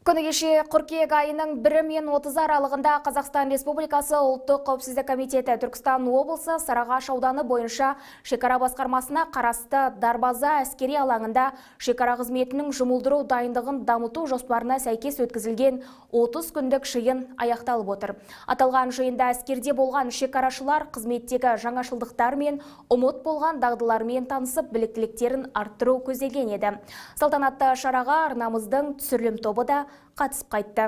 Күні кеше, қыркүйек айының 1 мен 30 аралығында, Қазақстан Республикасы Ұлттық қауіпсіздік комитеті Түркістан облысы Сарыағаш ауданы бойынша шекара басқармасына қарасты Дарбаза әскери алаңында шекара қызметінің жұмылдыру дайындығын дамыту жоспарына сәйкес өткізілген 30 күндік жиын аяқталып отыр. Аталған жиында әскерде болған шекарашылар қызметтегі жаңашылдықтар мен ұмыт болған дағдылармен танысып, біліктіліктерін арттыру көзделген еді. Салтанатты шараға арнамыздың түсірілім тобы да қатысып қайтты.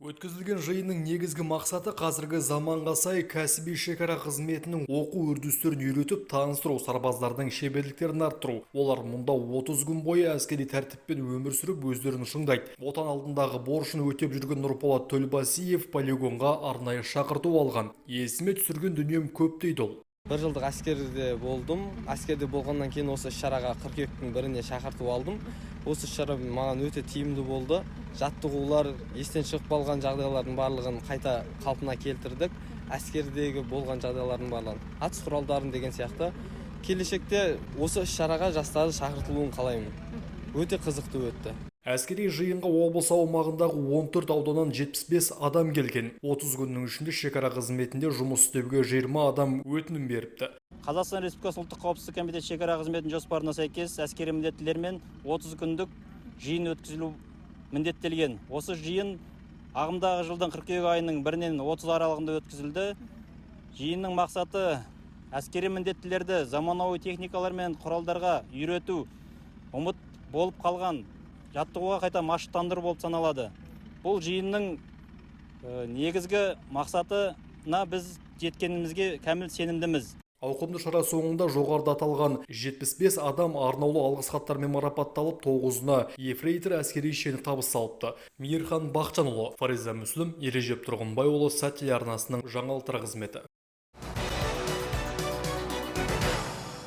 Өткізілген жиынның негізгі мақсаты – қазіргі заманға сай кәсіби шекара қызметінің оқу үрдістерін үйретіп, таныстыру, сарбаздардың шеберліктерін арттыру. Олар мұнда 30 күн бойы әскери тәртіппен өмір сүріп, өздерін шыңдайды. Отан алдындағы борышын өтеп жүрген Нұрболат Төлбасиев полигонға арнайы шақырту алған. «Есіме түсірген дүнием көп», – дейді ол. Бір жылдық әскерде болдым. Әскерде болғаннан кейін осы іс шараға қыркүйектің 1-іне шақырту алдым. Осы іс шара маған өте тиімді болды. Жаттығулар, естен шығып қалған жағдайлардың барлығын қайта қалпына келтірдік. Әскердегі болған жағдайлардың барлығын, атыс құралдарын деген сияқты. Келешекте осы іс шараға жастарды шақыртылуын қалаймын. Өте қызықты өтті. Әскери жиынға облыс аумағындағы 14 ауданнан 75 адам келген. 30 күннің ішінде шекара қызметінде жұмыс істеуге 20 адам өтінім беріпті. Қазақстан Республикасы Ұлттық қауіпсіздік комитеті шекара қызметінің жоспарына сәйкес әскери міндеттілермен 30 күндік жиын өткізілу міндеттелген. Осы жиын ағымдағы жылдың қыркүйек айының 1-інен 30 аралығында өткізілді. Жиынның мақсаты – әскери міндеттілерді заманауи техникалар мен құралдарға үйрету, ұмыт болып қалған жаттығуға қайта машықтандыру болып саналады. Бұл жиынның негізгі мақсатына біз жеткенімізге кәміл сенімдіміз. Ауқымды шара соңында жоғарыда аталған 75 адам арнаулы алғыс хаттармен марапатталып, тоғызына ефрейтор әскери шені табысталыпты. Мейірхан Бақытжанұлы, Фариза Мүслім, Ережеп Тұрғынбайұлы, «Сәт» телеарнасының жаңалықтар қызметі.